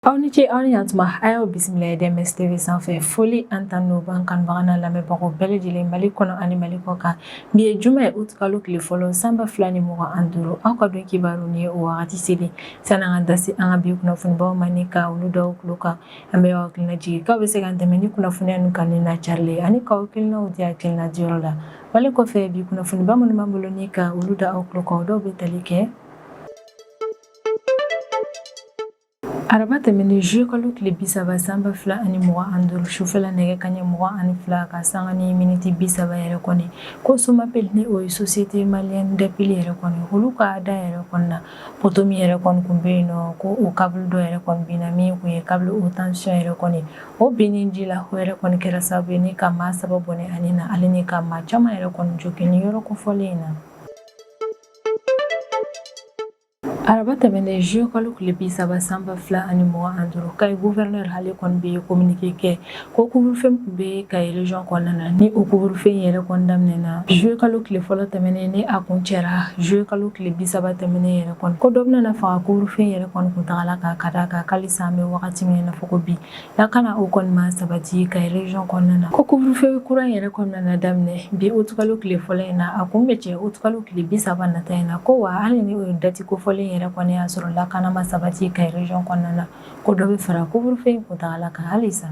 Aw ni ce, aw ni ɲantuma. A y'aw bisimila DMS TV sanfɛ. Foli ani tanu b'an kanubaga n'a lamɛnbagaw bɛɛ lajɛlen, Mali kɔnɔ ani Mali kɔ kan. Bi ye juma ye, août kalo tile fɔlɔ, san 2025. Aw ka don kibaru ni o wagati selen. Sani an ka da se an ka bi kunnafonibaw ma ni ka olu da aw tulo kan, an bɛ aw hakilina jigin k'aw bɛ se k'an dɛmɛ ni kunnafoniya ninnu kanuni n'a carili ani k'aw hakilinaw di hakilina diyɔrɔ la. Wale kɔfɛ, bi kunnafoniba minnu b'an bolo ni ka olu da aw tulo kan, o dɔw bɛ tali kɛ: Araba tɛmɛnen, juillet kalo tile 30, san 2025, sufɛla nɛgɛ kaɲɛ 22 ka sanga ni miniti 30 yɛrɛ kɔni, ko Somapel, ni o ye Société Malienne des Piles yɛrɛ kɔni, olu ka da yɛrɛ kɔni na, poto min yɛrɛ kɔni kun bɛ yen nɔ, ko o câble dɔ yɛrɛ kɔni binna, min kun ye câble haute tension yɛrɛ kɔni. O binni ji la, o yɛrɛ kɔni kɛra sababu ye ni ka maa saba bɔnɛ a ni na, ale ni ka maa caman yɛrɛ kɔni jogin ni yɔrɔ kofɔlen in na. Araba tɛmɛnen, juillet kalo tile 30, san 2025, Kayi gouverneur ale kɔni bɛ communiqué kɛ ko couvre-feu tun bɛ Kayi région kɔnɔna na, ni o couvre-feu yɛrɛ kɔni daminɛna juillet kalo tile fɔlɔ tɛmɛnen, ni a kuncɛra juillet kalo tile 30 tɛmɛnen yɛrɛ kɔni, ko dɔ bɛna fara couvre-feu yɛrɛ kɔni kuntagala kan, ka d'a kan k'alisa an bɛ wagati min na fɔ ko bi, lakana o kɔni ma sabati Kayi région kɔnɔna na, ko couvre-feu kura yɛrɛ kɔni nana daminɛ bi août kalo tile fɔlɔ in na, a kun bɛ cɛ août kalo tile 30 nata in na, ko wa hali ni o ye date kofɔlen yɛrɛ kɔni y'a sɔrɔ lakana ma sabati Kayi région kɔnɔna na, ko dɔ bɛ fara couvre-feu in kuntagala kan halisa.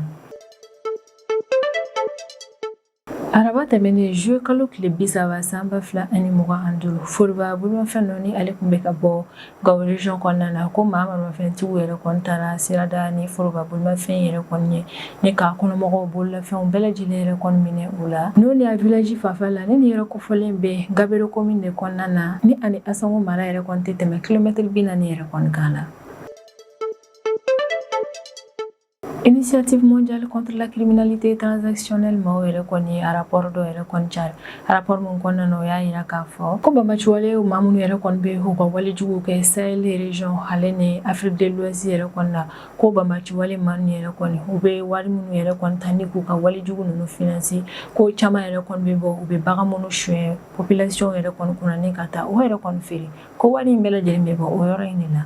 Araba tɛmɛnen, juillet kalo tile 30, san 2025, foroba bolimafɛn dɔ ni ale tun bɛ ka bɔ Gawo région kɔnɔna na, ko maa maramafɛntigiw yɛrɛ kɔni taara sirada ni foroba bolimafɛn yɛrɛ kɔni ye, ni k'a kɔnɔmɔgɔw bololafɛnw bɛɛ lajɛlen yɛrɛ kɔni minɛ u la. N'o ni a village fanfɛ la, ni nin yɔrɔ kofɔlen bɛ Gabero commune de kɔnɔna na, ni ani Asango mara yɛrɛ kɔni tɛ tɛmɛ kilomɛtiri 40 yɛrɛ kɔni kan la. Initiative mondiale contre la criminalité transactionnelle maaw yɛrɛ kɔni ye rapport dɔ yɛrɛ kɔni cari. Rapport min kɔnɔna na, o y'a yira k'a fɔ ko banbaanciwale maa minnu yɛrɛ kɔni bɛ u ka walejuguw kɛ Sahel région ale ni Afrique de l'Ouest yɛrɛ kɔni na, ko banbaanciwale maa ninnu yɛrɛ kɔni, u bɛ wari minnu yɛrɛ kɔni ta ni k'u ka walejugu ninnu financer, ko caman yɛrɛ kɔni bɛ bɔ u bɛ bagan minnu suɲɛ population yɛrɛ kɔni kunna ni ka taa o yɛrɛ kɔni feere, ko wari in bɛɛ lajɛlen bɛ bɔ o yɔrɔ in de la.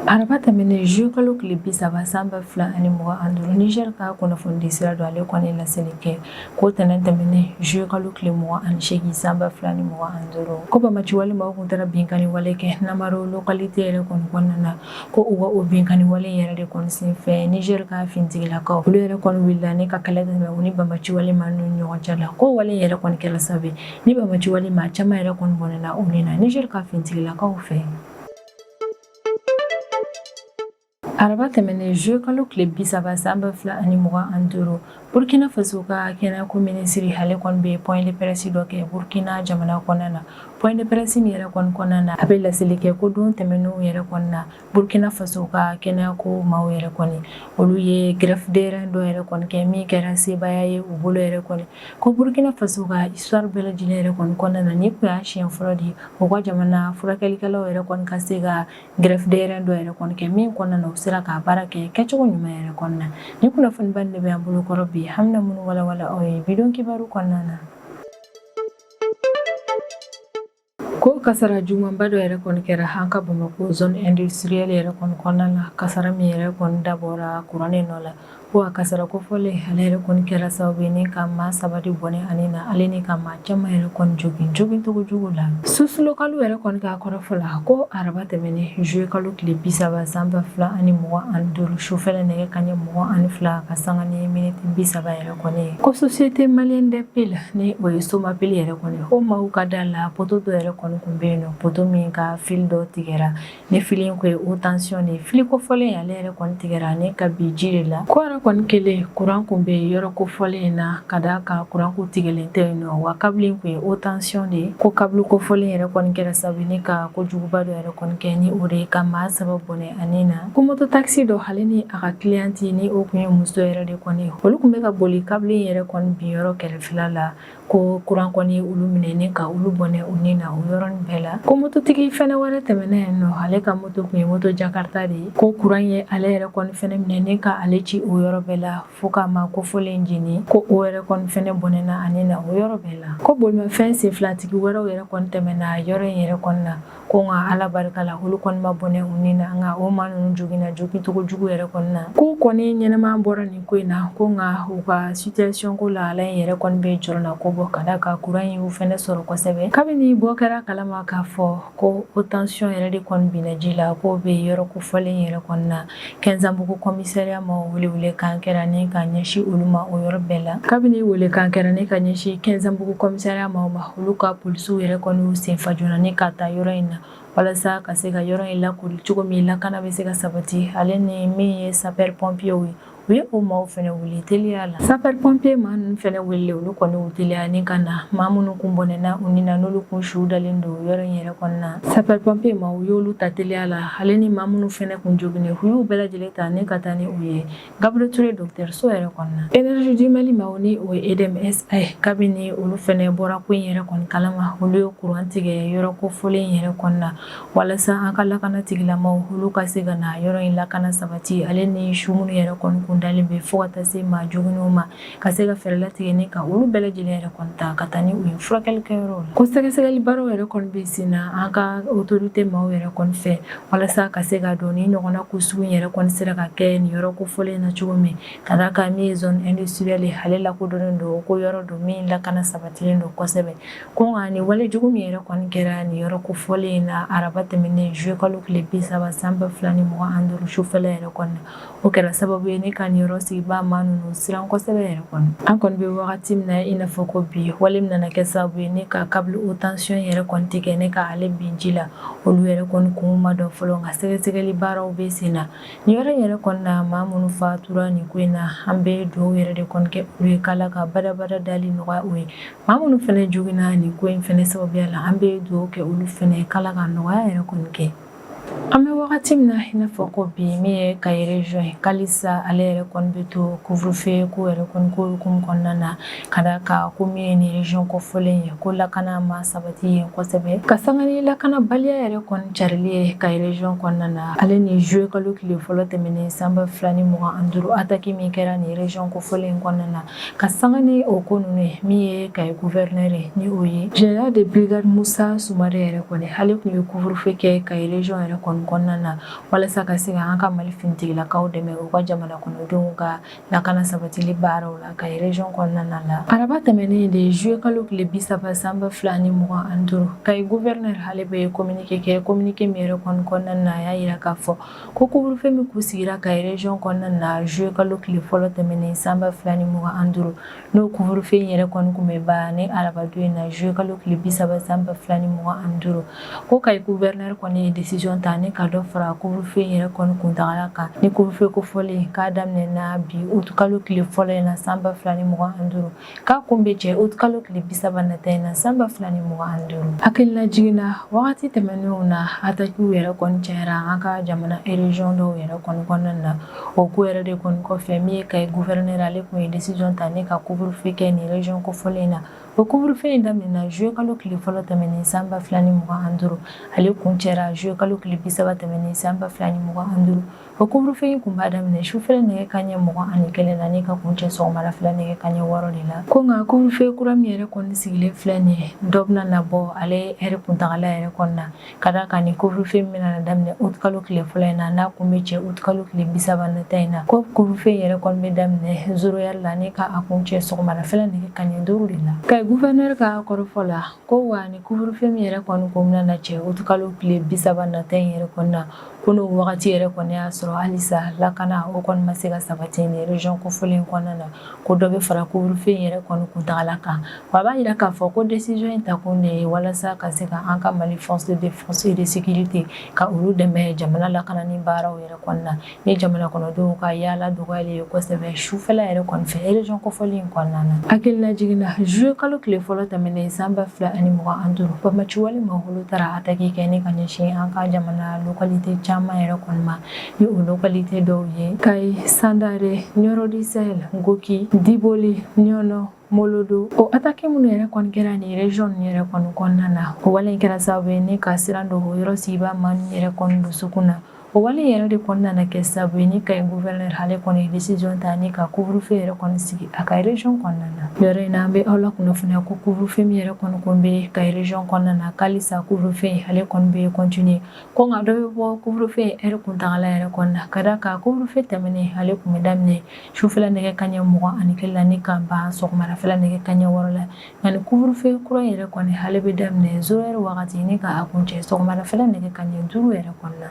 Araba tɛmɛnen, juillet kalo tile 30, san 2025, Niger ka kunnafonidi sira dɔ ale kɔni laseli kɛ ko tɛnɛn tɛmɛnen, juillet kalo tile 28, san 2025, ko banbaanciwale maaw kun taara binkanni wale kɛ Namaro localité yɛrɛ kɔni kɔnɔna na, ko u ka o binkanni wale yɛrɛ de kɔni senfɛ, Niger ka finitigilakaw olu yɛrɛ kɔni wulila ni ka kɛlɛ tɛmɛ u ni banbaanciwale maa ninnu ɲɔgɔn cɛ la, ko wale yɛrɛ kɔni kɛra sababu ni banbaanciwale maa caman yɛrɛ kɔni bɔnɛna u ni na Niger ka finitigilakaw fɛ. Araba tɛmɛnen, juillet kalo tile 30, san 2025, Burkina Faso ka kɛnɛyako minisiri ale kɔni bɛ point de presse dɔ kɛ Burkina jamana kɔnɔna na. Point de presse min yɛrɛ kɔni kɔnɔna na, a bɛ laseli kɛ ko don tɛmɛnenw yɛrɛ kɔni na, Burkina Faso ka kɛnɛyako maaw yɛrɛ kɔni, olu ye greffe de rein dɔ yɛrɛ kɔni kɛ min kɛra sebaaya ye u bolo yɛrɛ kɔni, ko Burkina Faso ka histoire bɛɛ lajɛlen yɛrɛ kɔni kɔnɔna na, nin tun y'a siɲɛ fɔlɔ de ye u ka jamana furakɛlikɛlaw yɛrɛ kɔni ka se ka greffe de rein dɔ yɛrɛ kɔni kɛ min kɔnɔna na u sera k'a baara kɛ kɛcogo ɲuman yɛrɛ kɔnɔna na. Ni kunnafoniba de bɛ an bolo kɔrɔ bi, an bɛna minnu walawala aw ye bi don kibaru kɔnɔna na. Ko kasara jugumanba dɔ yɛrɛ kɔni kɛra an ka Bamakɔ zone industrielle yɛrɛ kɔni kɔnɔna na, kasara min yɛrɛ kɔni dabɔra kuran de nɔ la, ko a kasara kofɔlen ale yɛrɛ kɔni kɛra sababu ye ni ka maa saba de bɔnɛ a ni na, ale ni ka maa caman yɛrɛ kɔni jogin jogin cogo jugu la. Source locale yɛrɛ kɔni k'a kɔrɔfɔ la ko araba tɛmɛnen, juillet kalo tile 30, san 2025, sufɛla nɛgɛ kaɲɛ 22 ka sanga ni miniti 30 yɛrɛ kɔni, ko Société Malienne des Piles, ni o ye Somapil yɛrɛ kɔni, o maaw ka da la, poto dɔ yɛrɛ kɔni kun bɛ yen nɔ, poto min ka fil dɔ tigɛra, ni fil in ko ye haute tension de ye. Fil kofɔlen ale yɛrɛ kɔni tigɛra ni ka bin ji de la. Ko yɛrɛ kɔni kelen, kuran kun bɛ yɔrɔ kofɔlen in na, ka d'a kan kuran kun tigɛlen tɛ yen nɔ, wa câble in kun ye haute tension de ye. Ko câble kofɔlen yɛrɛ kɔni kɛra sababu ni ka kojuguba dɔ yɛrɛ kɔni kɛ, ni o de ye ka maa saba bɔnɛ a ni na. Ko moto taxi dɔ, ale ni a ka cliente, ni o kun ye muso yɛrɛ de kɔni, olu kun bɛ ka boli câble in yɛrɛ kɔni bin yɔrɔ kɛrɛfɛla la. Ko kuran kɔni olu minɛ ni ka olu bɔnɛ u ni na o yɔrɔnin bɛɛ la. Ko mototigi fɛnɛ wɛrɛ tɛmɛna yen nɔ, ale ka moto tun ye moto Jakarta de ye. Ko kuran ye ale yɛrɛ kɔni fɛnɛ minɛ ni ka ale ci o yɔrɔ bɛɛ la fo ka maa kofɔlen jeni. Ko o yɛrɛ kɔni fɛnɛ bɔnɛna a ni na o yɔrɔ bɛɛ la. Ko bolimafɛn sen filatigi wɛrɛw yɛrɛ kɔni tɛmɛna yɔrɔ in yɛrɛ kɔni na. Ko nka Ala barika la, olu kɔni ma bɔnɛ u ni na, nka o maa ninnu joginna jogincogo jugu yɛrɛ kɔni na. Ko kɔni ɲɛnama bɔra nin ko in na, ko nka u ka situation ko lahala in yɛrɛ kɔni bɛ jɔrɔna ko bɔ, ka d'a kan kuran in y'u fɛnɛ sɔrɔ kosɛbɛ. Kabini bɔ kɛra kalama k'a fɔ ko haute tension yɛrɛ de kɔni binna ji la, k'o bɛ yɔrɔ kofɔlen yɛrɛ kɔni na, Kɛnzanbugu commissariat maaw welekan kɛra ni ka ɲɛsin olu ma o yɔrɔ bɛɛ la. Kabini welekan kɛra ni ka ɲɛsin Kɛnzanbugu commissariat maaw ma, olu ka polisiw yɛrɛ kɔni y'u senfa joona ni ka taa yɔrɔ in na walasa ka se ka yɔrɔ in lakori cogo min lakana bɛ se ka sabati. Ale ni min ye sapeur pompier ye, u ye o maaw fɛnɛ wele teliya la. Sapeur pompier maa ninnu fɛnɛ wele, olu kɔni y'u teliya ni ka na maa minnu kun bɔnɛna u ni na, n'olu kun su dalen don yɔrɔ in yɛrɛ kɔni na. Sapeur pompier maaw u y'olu ta teliya la, ale ni maa minnu fɛnɛ kun joginnen, u y'u bɛɛ lajɛlen ta ni ka taa ni u ye Gabriel Touré dɔgɔtɔrɔso yɛrɛ kɔni na. Énergie du Mali maaw, ni o ye EDM SA ye, kabini olu fɛnɛ bɔra ko in yɛrɛ kɔni kalama, olu ye kuran tigɛ yɔrɔ kofɔlen yɛrɛ kɔni na walasa an ka lakana tigilamaw olu ka se ka na yɔrɔ in lakana sabati, ale ni su minnu yɛrɛ kɔni kun dalen bɛ, fo ka taa se maa joginnenw ma, ka se ka fɛɛrɛ latigɛ ni ka olu bɛɛ lajɛlen yɛrɛ kɔni ta ka taa ni u ye furakɛli kɛyɔrɔw la. Ko sɛgɛsɛgɛli baaraw yɛrɛ kɔni bɛ sen na an ka autorité maaw yɛrɛ kɔni fɛ walasa ka se ka dɔn ni ɲɔgɔnna ko sugu in yɛrɛ kɔni sera ka kɛ nin yɔrɔ kofɔlen na cogo min, ka d'a kan min ye zone industrielle ye, ale lakodɔnnen don ko yɔrɔ don min lakana sabatilen don kosɛbɛ. Ko nka nin wale jugu min yɛrɛ kɔni kɛra nin yɔrɔ kofɔlen in na araba tɛmɛnen juillet kalo tile 30 san 2025 sufɛla yɛrɛ kɔni na, o kɛra sababu ye ni ka nin yɔrɔ sigibaa maa ninnu siran kosɛbɛ yɛrɛ kɔni. An kɔni bɛ wagati min na i n'a fɔ ko bi, wale min nana kɛ sababu ye ni ka câble haute tension yɛrɛ kɔni tigɛ ni ka ale bin ji la, olu yɛrɛ kɔni kun ma dɔn fɔlɔ, nka sɛgɛsɛgɛli baaraw bɛ sen na nin yɔrɔ in yɛrɛ kɔni na. Maa minnu fatura nin ko in na, an bɛ dugawu yɛrɛ de kɔni kɛ olu ye k'Ala ka badabada dali nɔgɔya u ye. Maa minnu fana joginna nin ko in fana sababuya la, an bɛ dugawu kɛ olu fana k'Ala ka nɔgɔya yɛrɛ kɔni kɛ. An bɛ wagati min na i n'a fɔ ko bi, min ye Kayi région ye, halisa ale yɛrɛ kɔni bɛ to couvre-feu ko yɛrɛ kɔni ko hukumu kɔnɔna na, ka d'a kan ko min ye nin région kofɔlen ye, ko lakana ma sabati yen kosɛbɛ. Ka sanga ni lakanabaliya yɛrɛ kɔni carili ye Kayi région kɔnɔna na, ale ni juillet kalo tile fɔlɔ tɛmɛnen san 2025 attaque min kɛra nin région kofɔlen kɔnɔna na, ka sanga ni o ko ninnu ye, min ye Kayi gouverneur ye, ni o ye général de brigade Musa Sumare yɛrɛ kɔni, ale tun ye couvre-feu kɛ Kayi région yɛrɛ kɔni kɔnɔna na walasa ka se ka an ka Mali finitigilakaw dɛmɛ u ka jamana kɔnɔdenw ka lakana sabatili baaraw la Kayi région kɔnɔna la. Araba tɛmɛnen de juillet kalo tile 30 san 2025, Kayi gouverneur ale bɛ communiqué kɛ. Communiqué min yɛrɛ kɔni kɔnɔna na, a y'a jira k'a fɔ ko couvre-feu min kun sigira Kayi région kɔnɔna na juillet kalo tile fɔlɔ tɛmɛnen san 2025, n'o couvre-feu in yɛrɛ kɔni kun bɛ ban ni arabadon in na juillet kalo tile 30 san 2025, ko Kayi gouverneur kɔni ye décision ta ni ka dɔ fara couvre-feu in yɛrɛ kɔni kuntagala kan. Ni couvre-feu kofɔlen k'a daminɛna bi août kalo tile fɔlɔ in na san 2025, k'a kun bɛ cɛ août kalo tile 30 nata in na san 2025. Hakililajigin na, wagati tɛmɛnenw na, attaquew yɛrɛ kɔni cayara an ka jamana région dɔw yɛrɛ kɔni kɔnɔna na. O ko yɛrɛ de kɔni kɔfɛ, min ye Kayi gouverneur, ale tun ye décision ta ni ka couvre-feu kɛ nin région kofɔlen in na. O couvre-feu in daminɛna juillet kalo tile fɔlɔ tɛmɛnen san 2025, ale kun cɛra juillet kalo tile 30 tɛmɛnen san 2025. O couvre-feu in kun b'a daminɛ sufɛla nɛgɛ kanɲɛ 21 na ni ka kuncɛ sɔgɔmada fɛ nɛgɛ kanɲɛ 6 de la. Ko nka couvre-feu kura min yɛrɛ kɔni sigilen filɛ nin ye, dɔ bɛna na bɔ ale heure kuntagala yɛrɛ kɔni na, ka d'a kan ni couvre-feu min bɛna daminɛ août kalo tile fɔlɔ in na, n'a kun bɛ cɛ août kalo tile 30 nata in na, ko couvre-feu yɛrɛ kɔni bɛ daminɛ 0 heure la ni ka a kuncɛ sɔgɔmada fɛ nɛgɛ kanɲɛ 5 de la. Kayi gouverneur ka kɔrɔfɔ la, ko wa ni couvre-feu min yɛrɛ kɔni kun bɛna na cɛ août kalo tile 30 nata in yɛrɛ kɔni na, ko n'o wagati yɛrɛ kɔni y'a sɔrɔ halisa lakana o kɔni ma se ka sabati nin région kofɔlen kɔnɔna na, ko dɔ bɛ fara couvre-feu in yɛrɛ kɔni kuntagala kan. Wa a b'a jira k'a fɔ ko décision in takun de ye walasa ka se ka an ka Mali force de défense et de sécurité ka olu dɛmɛ jamana lakanani baaraw yɛrɛ kɔni na, ni jamana kɔnɔdenw ka yaala dɔgɔyali ye kosɛbɛ sufɛla yɛrɛ kɔni fɛ région kofɔlen in kɔnɔna na. Hakililajigin na, juillet kalo tile fɔlɔ tɛmɛnen san 2025, banbaanciwale maa olu taara attaque kɛ ni ka ɲɛsin an ka jamana localité caman yɛrɛ kɔni ma, ni o o localité dɔw ye Kayi, Sandare, Nioro du Sahel, Goki, Diboli, Niono, Molodo. O attaque minnu yɛrɛ kɔni kɛra nin région ninnu yɛrɛ kɔni kɔnɔna na, o wale in kɛra sababu ye ni ka siran don o yɔrɔ sigibaa maa ninnu yɛrɛ kɔni dusukun na. O wale yɛrɛ de kɔni nana kɛ sababu ye ni Kayi gouverneur ale kɔni ye décision ta ni ka couvre-feu yɛrɛ kɔni sigi a ka région kɔnɔna na. Yɔrɔ in na, an bɛ aw lakunnafoniya ko couvre-feu min yɛrɛ kɔni kun bɛ Kayi région kɔnɔna na, k'alisa couvre-feu ale kɔni bɛ continuer, ko nka dɔ bɛ bɔ couvre-feu heure kuntagala yɛrɛ kɔni na, ka d'a kan couvre-feu tɛmɛnen, ale tun bɛ daminɛ sufɛla nɛgɛ kanɲɛ 21 la ni ka ban sɔgɔmadafɛla nɛgɛ kanɲɛ 6 la. Nka ni couvre-feu kura yɛrɛ kɔni, ale bɛ daminɛ 0 heure wagati ni ka a kuncɛ sɔgɔmadafɛla nɛgɛ kanɲɛ 5 yɛrɛ kɔni na.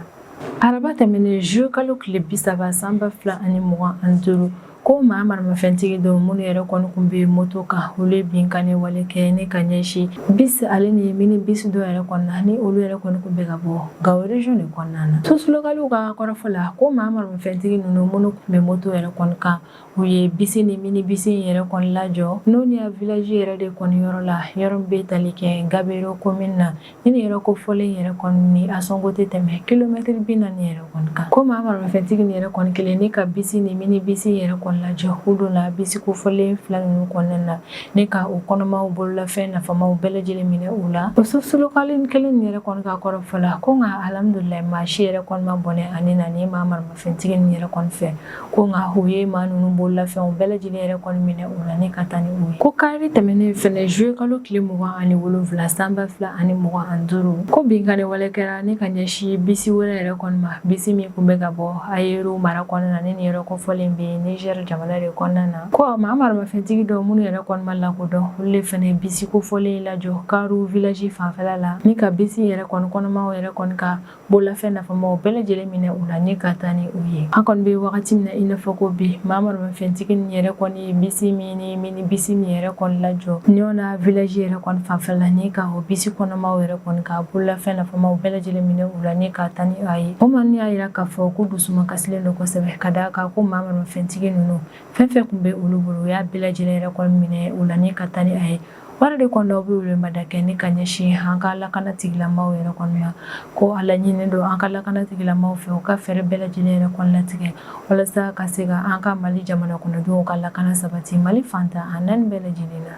Araba tɛmɛnen, juillet kalo tile 30 san 2025, ko maa maramafɛntigi dɔw minnu yɛrɛ kɔni tun bɛ moto kan, olu ye binkanni wale kɛ ni ka ɲɛsin bisi ale ni mini bisi dɔw yɛrɛ kɔni na, ni olu yɛrɛ kɔni tun bɛ ka bɔ Gao région de kɔnɔna na. Sources locales ka kɔrɔfɔ la, ko maa maramafɛntigi ninnu minnu tun bɛ moto yɛrɛ kɔni kan, u ye bisi ni mini bisi yɛrɛ kɔni lajɔ Nonia village yɛrɛ de kɔni yɔrɔ la, yɔrɔ min bɛ tali kɛ Gabero commune na. Ni nin yɔrɔ kofɔlen yɛrɛ kɔni ni Ansongo tɛ tɛmɛ kilomɛtiri 40 yɛrɛ kɔni kan. Ko maa maramafɛntigi nin yɛrɛ kɔni kelen ni ka bisi ni mini bisi yɛrɛ kɔni lajɔ, u donna bisi kofɔlen fila ninnu kɔnɔna na ni ka u kɔnɔmaw bololafɛn nafamaw bɛɛ lajɛlen minɛ u la. O source locale kelen nin yɛrɛ kɔni ka kɔrɔfɔ la, ko nka alhamdulilayi, maa si yɛrɛ kɔni ma bɔnɛ a ni na ni maa maramafɛntigi nin yɛrɛ kɔni fɛ. Ko nka u ye maa ninnu bololafɛnw bɛɛ lajɛlen yɛrɛ kɔni minɛ u la ni ka taa ni u ye. Ko kari tɛmɛnen fɛnɛ, juillet kalo tile 27 san 2025, ko binkanni wale kɛra ni ka ɲɛsin bisi wɛrɛ yɛrɛ kɔni ma, bisi min tun bɛ ka bɔ Ayorou mara kɔnɔna na, ni nin yɔrɔ kofɔlen bɛ Niger jamana de kɔnɔna na. Ko maa maramafɛntigi dɔw minnu yɛrɛ kɔni ma lakodɔn, olu de fɛnɛ bisi kofɔlen lajɔ Karou village fanfɛla la ni ka bisi yɛrɛ kɔni kɔnɔmaw yɛrɛ kɔni ka bololafɛn nafamaw bɛɛ lajɛlen minɛ u la ni ka taa ni u ye. An kɔni bɛ wagati min na i n'a fɔ ko bi, maa maramafɛntigi nin yɛrɛ kɔni ye bisi min ni mini bisi min yɛrɛ kɔni lajɔ Niona village yɛrɛ kɔni fanfɛla ni ka o bisi kɔnɔmaw yɛrɛ kɔni ka bololafɛn nafamaw bɛɛ lajɛlen minɛ u la ni ka taa ni a ye. O maa ninnu y'a yira k'a fɔ ko dusuma kasilen don kosɛbɛ, ka d'a kan ko maa maramafɛntigi ninnu, fɛn fɛn tun bɛ olu bolo, u y'a bɛɛ lajɛlen yɛrɛ kɔni minɛ u la ni ka taa ni a ye. Wari de kɔni u bɛ welemada kɛ ni ka ɲɛsin an ka lakana tigilamaw yɛrɛ kɔni ma, ko a laɲini don an ka lakana tigilamaw fɛ, u ka fɛɛrɛ bɛɛ lajɛlen yɛrɛ kɔni latigɛ walasa ka se ka an ka Mali jamana kɔnɔdenw ka lakana sabati Mali fan 14 bɛɛ lajɛlen na.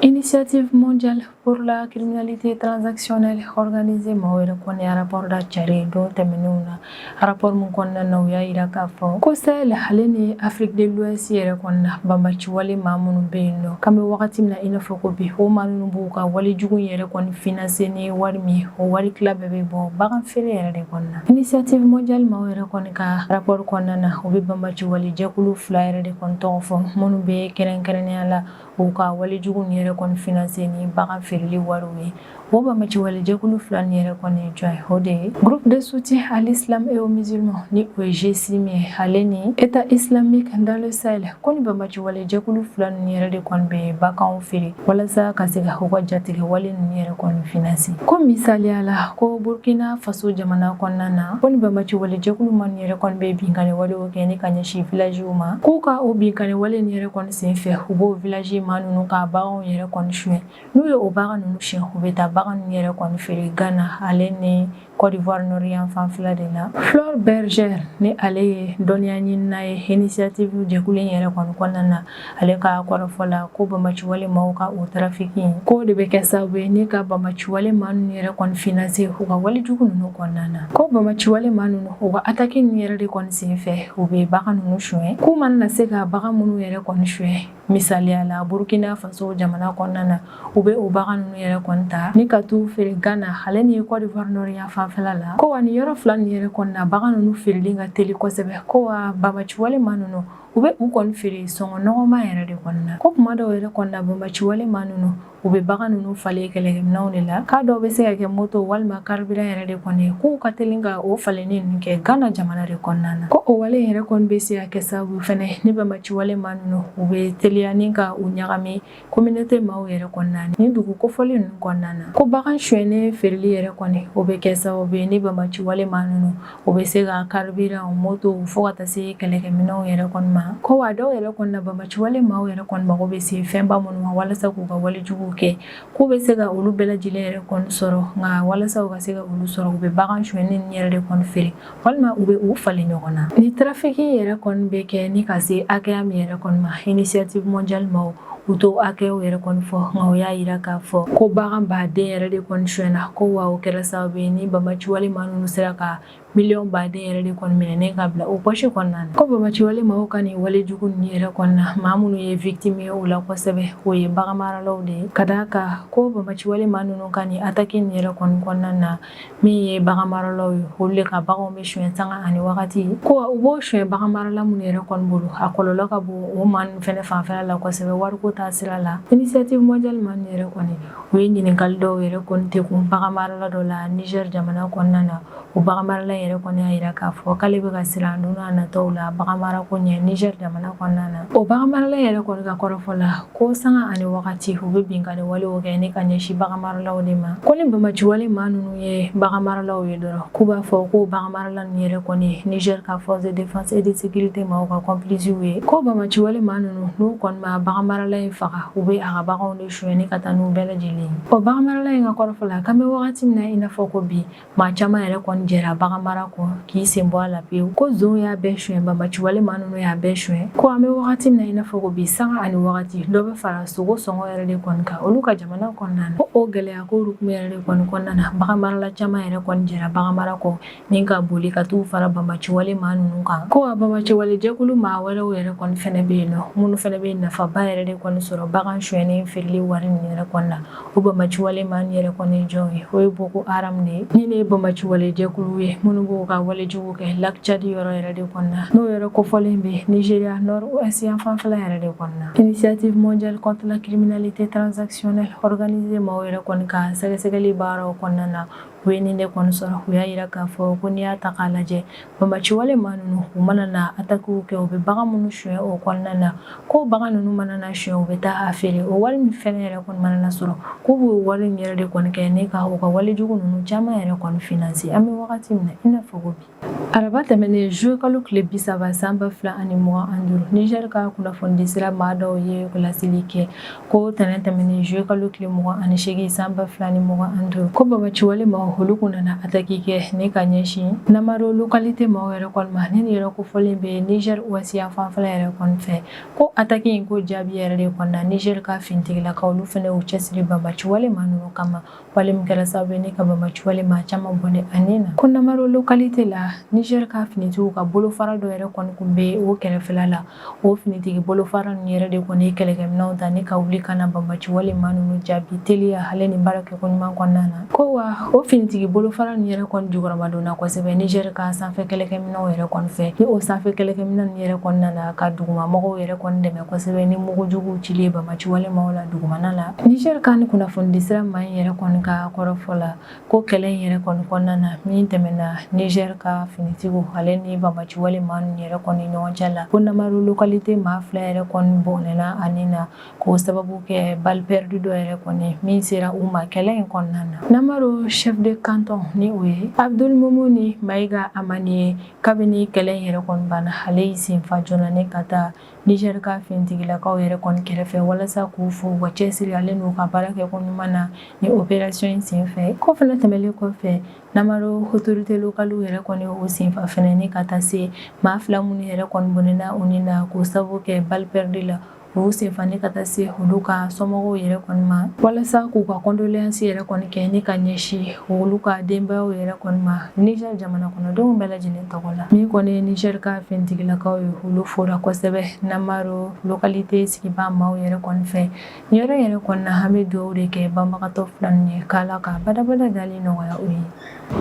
Initiative mondiale pour la criminalité transactionnelle organisée maaw yɛrɛ kɔni ye rapport da cari don tɛmɛnenw na. Rapport min kɔnɔna na, u y'a yira k'a fɔ ko Sahel ale ni Afrique de l'Ouest yɛrɛ kɔni na, banbaciwale maa minnu bɛ yen nɔ, k'an bɛ wagati min na i n'a fɔ ko bi, o maa ninnu b'u ka wale jugu yɛrɛ kɔni financer ni wari min, o wari tila bɛɛ bɛ bɔ bagan feere yɛrɛ de kɔnɔna na. Initiative mondiale maaw yɛrɛ kɔni ka rapport kɔnɔna na, u bɛ banbaciwale jɛkulu fila yɛrɛ de kɔni tɔgɔ fɔ, minnu bɛ kɛrɛnkɛrɛnnenya la u ka wale jugu nin yɛrɛ kɔni financer ni bagan feereli wariw ye. O banbaciwale jɛkulu fila nin yɛrɛ kɔni ye jɔn ye? O de ye Groupe de soutien à l'islam et aux musulmans, ni o ye GSIM ye, ale ni État islamique dans le Sahel. Ko ni banbaciwale jɛkulu fila ninnu yɛrɛ de kɔni bɛ baganw feere walasa ka se ka u ka jatigɛ wale ninnu yɛrɛ kɔni financer. Ko misaliya la, ko Burkina Faso jamana kɔnɔna na, ko ni banbaciwale jɛkulu minnu yɛrɛ kɔni bɛ binkanni walew kɛ ni ka ɲɛsin villagew ma, k'u ka o binkanni wale nin yɛrɛ kɔni senfɛ, u b'o village maa ninnu ka baganw yɛrɛ kɔni suɲɛ. N'u ye o bagan ninnu suɲɛ, u bɛ taa bagan ninnu yɛrɛ kɔni feere Ghana ale ni Côte d'Ivoire nord yan fanfɛla de la. Flore Berger, ni ale ye dɔnniya ɲinina ye initiative jɛkulu in yɛrɛ kɔni kɔnɔna na, ale ka kɔrɔfɔ la, ko banbaciwale maaw ka o trafic in, k'o de bɛ kɛ sababu ye ni ka banbaciwale maa ninnu yɛrɛ kɔni financer u ka walejugu ninnu kɔnɔna na. Ko banbaciwale maa ninnu, u ka attaque ninnu yɛrɛ de kɔni senfɛ, u bɛ bagan ninnu suɲɛ. K'u mana na se ka bagan minnu yɛrɛ kɔni suɲɛ, misaliya la Burkina Faso jamana kɔnɔna na, u bɛ o bagan ninnu yɛrɛ kɔni ta ni ka t'u feere Ghana ale ni Côte d'Ivoire nord yan fanfɛla la. Ko wa nin yɔrɔ fila nin yɛrɛ kɔni na, bagan ninnu feereli ka teli kosɛbɛ. Ko wa banbaciwale maa ninnu, u bɛ u kɔni feere sɔngɔ nɔgɔma yɛrɛ de kɔni na. Ko kuma dɔw yɛrɛ kɔni na, banbaciwale maa ninnu, u bɛ bagan ninnu falen kɛlɛkɛminɛnw de la, k'a dɔw bɛ se ka kɛ moto walima carburant yɛrɛ de kɔni, k'u ka teli ka o falenni ninnu kɛ Ghana jamana de kɔnɔna na. Ko o wale yɛrɛ kɔni bɛ se ka kɛ sababu fɛnɛ ni banbaciwale maa ninnu, u bɛ teliya ni ka u ɲagami communauté maaw yɛrɛ kɔnɔna ni dugu kofɔlen ninnu kɔnɔna na. Ko bagan sonyɛnen feereli yɛrɛ kɔni, o bɛ kɛ sababu ye ni banbaciwale maa ninnu, o bɛ se ka carburant, moto, fo ka taa se kɛlɛkɛminɛnw yɛrɛ kɔni ma. Ko wa dɔw yɛrɛ kɔni na, banbaciwale maaw yɛrɛ kɔni mago bɛ se fɛnba minnu ma walasa k'u ka walejugu walejuguw kɛ, k'u bɛ se ka olu bɛɛ lajɛlen yɛrɛ kɔni sɔrɔ, nka walasa u ka se ka olu sɔrɔ, u bɛ bagan sonyɛnen yɛrɛ de kɔni feere walima u bɛ u falen ɲɔgɔn na. Ni trafic yɛrɛ kɔni bɛ kɛ ni ka se hakɛya min yɛrɛ kɔni ma, Initiative mondiale maaw u t'o hakɛw yɛrɛ kɔni fɔ, nka u y'a yira k'a fɔ ko bagan baden yɛrɛ de kɔni sonyɛna, ko wa o kɛra sababu ye ni banbaanciwale maa ninnu sera ka miliyɔn baden yɛrɛ de kɔni minɛnen ka bila o pɔsi kɔnɔna na. Ko banbaanciwale maaw ka nin wale jugu ninnu yɛrɛ kɔni na, maa minnu ye victime ye o la kosɛbɛ, o ye baganmaralaw de ye, ka d'a kan ko banbaanciwale maa ninnu ka nin attaque nin yɛrɛ kɔni kɔnɔna na, min ye baganmaralaw ye, olu de ka baganw bɛ suɲɛ sanga ani wagati, ko u b'o suɲɛ baganmarala minnu yɛrɛ kɔni bolo, a kɔlɔlɔ ka bon o maa ninnu fɛnɛ fanfɛla la kosɛbɛ wariko ta sira la. Initiative mondiale maa ninnu yɛrɛ kɔni, u ye ɲininkali dɔw yɛrɛ kɔni tekun baganmarala dɔ la Niger jamana kɔnɔna na. O baganmarala yɛrɛ kɔni y'a yira k'a fɔ k'ale bɛ ka siran don n'a nataw la baganmarako ɲɛ Niger jamana kɔnɔna na. O baganmarala yɛrɛ kɔni ka kɔrɔfɔ la, ko sanga ani wagati u bɛ binkanni walew kɛ ni ka ɲɛsin baganmaralaw de ma, ko ni banbaanciwale maa ninnu ye baganmaralaw ye dɔrɔn, k'u b'a fɔ ko baganmarala ninnu yɛrɛ kɔni Niger ka force de défense et de sécurité maaw ka complices ye, ko banbaanciwale maa ninnu n'u kɔni ma baganmarala in faga, u bɛ a ka baganw de suɲɛ ni ka taa n'u bɛɛ lajɛlen ye. O baganmarala in ka kɔrɔfɔ la, k'an bɛ wagati min na i n'a fɔ ko bi, maa caman yɛrɛ kɔni jɛra bagan mara kɔ k'i sen bɔ a la pewu, ko zonw y'a bɛɛ suɲɛ, banbaanciwale maa ninnu y'a bɛɛ suɲɛ, ko an bɛ wagati min na i n'a fɔ ko bi, sanga ani wagati dɔ bɛ fara sogo sɔngɔ yɛrɛ de kɔni kan olu ka jamana kɔnɔna na. Ko o gɛlɛya ko hukumu yɛrɛ de kɔni kɔnɔna na, bagan marala caman yɛrɛ kɔni jɛra bagan mara kɔ ni ka boli ka t'u fara banbaanciwale maa ninnu kan, ko wa banbaanciwale jɛkulu maa wɛrɛw yɛrɛ kɔni fɛnɛ bɛ yen nɔ, minnu fɛnɛ bɛ nafaba yɛrɛ de kɔni sɔrɔ bagan suɲɛni feereli wari ninnu yɛrɛ kɔni na. O banbaanciwale maa ninnu yɛrɛ kɔni ye jɔn ye? O ye Boko Haram de ye. Ni ne ye banbaanciwale jɛkulu ye minnu b'u ka walejugu kɛ Lac Tchad yɔrɔ yɛrɛ de kɔnɔna na, n'o yɔrɔ kofɔlen bɛ Nigeria nord ouest yan fanfɛla yɛrɛ de kɔnɔna na. Initiative mondiale contre la criminalité transactionnelle organisée maaw yɛrɛ kɔni ka sɛgɛsɛgɛli baaraw kɔnɔna na, u ye nin de kɔni sɔrɔ. U y'a yira k'a fɔ ko n'i y'a ta k'a lajɛ, banbaanciwale maa ninnu, u mana na atakiw kɛ, u bɛ bagan minnu suɲɛ o kɔnɔna na, ko bagan ninnu mana na suɲɛ, u bɛ taa a feere, o wari min fɛnɛ yɛrɛ kɔni mana na sɔrɔ, k'u b'o wari in yɛrɛ de kɔni kɛ ne ka u ka walejugu ninnu caman yɛrɛ kɔni financer, an bɛ wagati min na i n'a fɔ ko bi. Araba tɛmɛnen, juillet kalo tile 30 san 2025, Niger ka kunnafonidisira maa dɔw ye laseli kɛ ko tɛnɛn tɛmɛnen, juillet kalo tile 28 san 2025, ko banbaanciwale maaw olu kun nana ataki kɛ ne ka ɲɛsin Namaro localité maaw yɛrɛ kɔni ma, ni nin yɔrɔ kofɔlen bɛ Niger ouest yan fanfɛla yɛrɛ kɔni fɛ. Ko ataki in ko jaabi yɛrɛ de kɔni na, Niger ka finitigilakaw olu fɛnɛ y'u cɛsiri banbaanciwale maa ninnu kama, wale min kɛra sababu ye ne ka banbaanciwale maa caman bɔnɛ a ni na. Ko Namaro localité la, Niger ka finitigiw ka bolofara dɔ yɛrɛ kɔni kun bɛ o kɛrɛfɛla la. O finitigi bolofara ninnu yɛrɛ de kɔni ye kɛlɛkɛminɛnw ta ni ka wuli ka na banbaanciwale maa ninnu jaabi teliya ale ni baara kɛko ɲuman kɔnɔna na. Ko wa o finitigi bolofara ninnu yɛrɛ kɔni jukɔrɔmadonna kosɛbɛ Niger ka sanfɛ kɛlɛkɛminɛnw yɛrɛ kɔni fɛ, ni o sanfɛ kɛlɛkɛminɛn ninnu yɛrɛ kɔni nana ka dugumamɔgɔw yɛrɛ kɔni dɛmɛ kosɛbɛ ni mugujuguw cili ye banbaanciwale maaw la dugumana la. Niger ka ni kunnafonidisira maa in yɛrɛ kɔni ka kɔrɔfɔ la, ko kɛlɛ in yɛrɛ kɔni kɔnɔna na min tɛmɛna Niger ka finitigiw ale ni banbaanciwale maa ninnu yɛrɛ kɔni ɲɔgɔn cɛ la, ko Namaro localité maa fila yɛrɛ kɔni bɔnɛna a ni na, k'o sababu kɛ balle perdue dɔ yɛrɛ kɔni min sera u ma kɛlɛ in kɔnɔna na. Namaro chef de canton, ni o ye Abdul Mumuni Mayiga Amani ye, kabini kɛlɛ in yɛrɛ kɔni banna, ale y'i senfa joona ne ka taa Niger ka finitigilakaw yɛrɛ kɔni kɛrɛfɛ walasa k'u fo u ka cɛsiri ale n'u ka baara kɛ ko ɲuman na ni opération in senfɛ. Ko fana tɛmɛlen kɔfɛ, Namaro autorité locale yɛrɛ kɔni o senfa fana ni ka taa se maa fila minnu yɛrɛ kɔni bɔnɛna u ni na k'o sababu kɛ balle perdue la, u senfa ni ka taa se olu ka somɔgɔw yɛrɛ kɔni ma walasa k'u ka condoléance yɛrɛ kɔni kɛ ni ka ɲɛsin olu ka denbayaw yɛrɛ kɔni ma Niger jamana kɔnɔdenw bɛɛ lajɛlen tɔgɔ la. Min kɔni ye Niger ka finitigilakaw ye, olu fora kosɛbɛ Namaro localité sigibaa maaw yɛrɛ kɔni fɛ. Nin yɔrɔ yɛrɛ kɔni na, an bɛ dugawu de kɛ banbagatɔ fila ninnu ye, k'Ala ka badabada dali nɔgɔya u ye.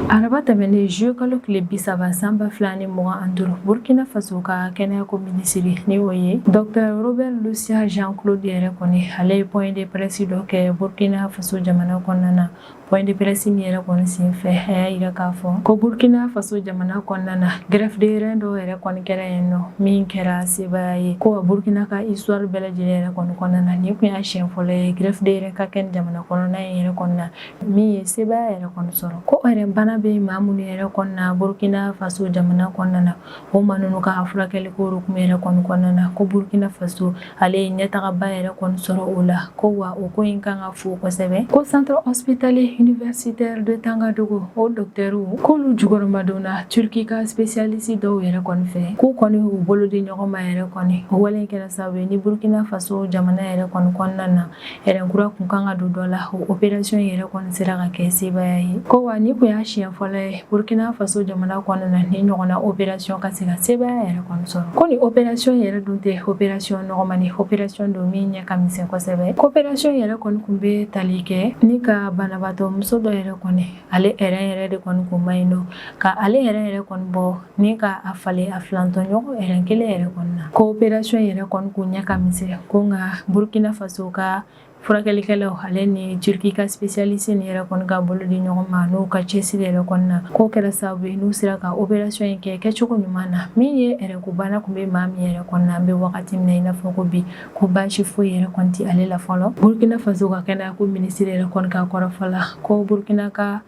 Araba tɛmɛnen, juillet kalo tile 30 san 2025, Burkina Faso ka kɛnɛyako minisiri, ni o ye Docteur Robert Lucien Jean Claude yɛrɛ kɔni, ale ye point de presse dɔ kɛ Burkina Faso jamana kɔnɔna na. Point de presse min yɛrɛ kɔni senfɛ, a y'a yira k'a fɔ ko Burkina Faso jamana kɔnɔna na, greffe de rein dɔw yɛrɛ kɔni kɛra yen nɔ min kɛra sebaaya ye, ko wa Burkina ka histoire bɛɛ lajɛlen yɛrɛ kɔni kɔnɔna na, nin kun y'a siɲɛ fɔlɔ ye greffe de rein ka kɛ nin jamana kɔnɔna in yɛrɛ kɔni na min ye sebaaya yɛrɛ kɔni sɔrɔ. Ko rein bana bɛ maa minnu yɛrɛ kɔni na Burkina Faso jamana kɔnɔna na, o maa ninnu ka furakɛli ko hukumu yɛrɛ kɔni kɔnɔna na, ko Burkina Faso a ale ye ɲɛtagaba yɛrɛ kɔni sɔrɔ o la. Ko wa o ko in kan ka fo kosɛbɛ. Ko centre hospitalier universitaire de Tangadogo, o dɔkitɛriw k'olu jukɔrɔmadonna Turki ka spécialiste dɔw yɛrɛ kɔni fɛ, k'u kɔni u bolo di ɲɔgɔn ma yɛrɛ kɔni. O wale in kɛra sababu ye ni Burkina Faso jamana yɛrɛ kɔni kɔnɔna na, rein kura kun kan ka don dɔ la, o opération yɛrɛ kɔni sera ka kɛ sebaaya ye. Ko wa nin kun y'a siɲɛ fɔlɔ ye Burkina Faso jamana kɔnɔna na, ni ɲɔgɔnna opération ka se ka sebaaya yɛrɛ kɔni sɔrɔ. Ko nin opération yɛrɛ dun tɛ opération nɔgɔman ye, opération don min ɲɛ ka misɛn kosɛbɛ. Ko opération yɛrɛ kɔni kun bɛ tali kɛ ni ka banabaatɔ muso dɔ yɛrɛ kɔni, ale rein yɛrɛ de kɔni kun man ɲi nɔ, ka ale rein yɛrɛ kɔni bɔ ni ka a falen a filantɔɲɔgɔn rein kelen yɛrɛ kɔni na. Ko opération yɛrɛ kɔni kun ɲɛ ka misɛn. Ko nka Burkina Faso ka furakɛlikɛlaw, ale ni Turki ka spécialiste ni yɛrɛ kɔni ka bolo di ɲɔgɔn ma, n'u ka cɛsiri yɛrɛ kɔni na, k'o kɛra sababu ye n'u sera ka opération in kɛ kɛcogo ɲuman na. Min ye rein ko bana kun bɛ maa min yɛrɛ kɔni na, an bɛ wagati min na i n'a fɔ ko bi, ko baasi foyi yɛrɛ kɔni tɛ ale la fɔlɔ. Burkina Faso ka kɛnɛya ko minisiri yɛrɛ kɔni ka kɔrɔfɔ la, ko Burkina ka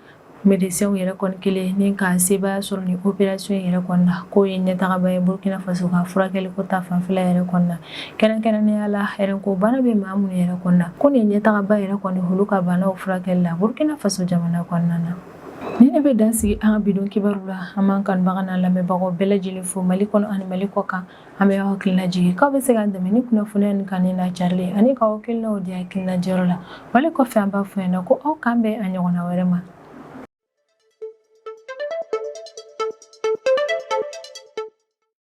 médecins yɛrɛ kɔni kelen ni ka sebaaya sɔrɔ ni opération yɛrɛ kɔni na, k'o ye ɲɛtagaba ye Burkina Faso ka furakɛli ko ta fanfɛla yɛrɛ kɔni na, kɛrɛnkɛrɛnnenya la rein ko bana bɛ maa minnu yɛrɛ kɔni na. Ko nin ɲɛtagaba yɛrɛ kɔni olu ka banaw furakɛli la Burkina Faso jamana kɔnɔna na. Nin de bɛ dan sigi an ka bi don kibaru la. An b'an kanubaga n'an lamɛnbagaw bɛɛ lajɛlen fo Mali kɔnɔ ani Mali kɔ kan. An bɛ aw hakili lajigin k'aw bɛ se k'an dɛmɛ ni kunnafoniya nin kanuni n'a carili ani k'aw hakilinaw di hakilinajɔyɔrɔ la. Wale kɔfɛ, an b'a fɔ ɲɛna ko aw k'an bɛn a ɲɔgɔnna wɛrɛ ma.